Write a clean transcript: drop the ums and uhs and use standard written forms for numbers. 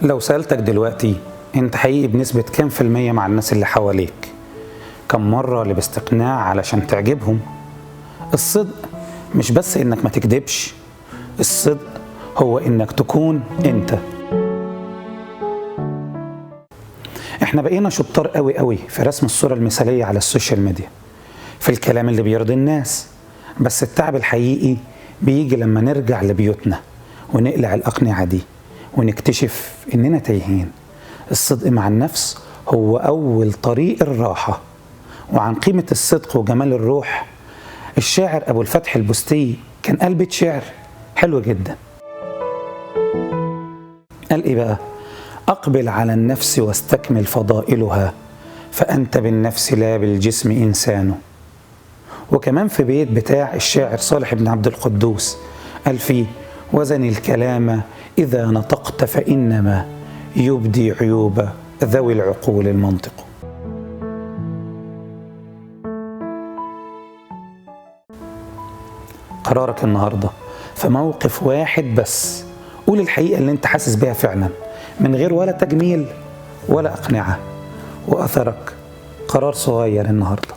لو سألتك دلوقتي انت حقيقي بنسبة كام في المية مع الناس اللي حواليك؟ كم مرة لبست قناع علشان تعجبهم؟ الصدق مش بس انك ما تكذبش، الصدق هو انك تكون انت. احنا بقينا شطار قوي قوي في رسم الصورة المثالية على السوشيال ميديا، في الكلام اللي بيرضي الناس، بس التعب الحقيقي بيجي لما نرجع لبيوتنا ونقلع الأقنعة دي ونكتشف إننا تايهين. الصدق مع النفس هو أول طريق الراحة. وعن قيمة الصدق وجمال الروح، الشاعر أبو الفتح البستي كان قال بيت شعر حلو جدا. قال إيه بقى؟ أقبل على النفس واستكمل فضائلها، فأنت بالنفس لا بالجسم إنسان. وكمان في بيت بتاع الشاعر صالح بن عبد القدوس قال فيه: وزن الكلام إذا نطقت فإنما يبدي عيوب ذوي العقول المنطق. قرارك النهاردة في موقف واحد بس، قول الحقيقة اللي انت حاسس بيها فعلا، من غير ولا تجميل ولا أقنعة. وأثرك قرار صغير النهارده.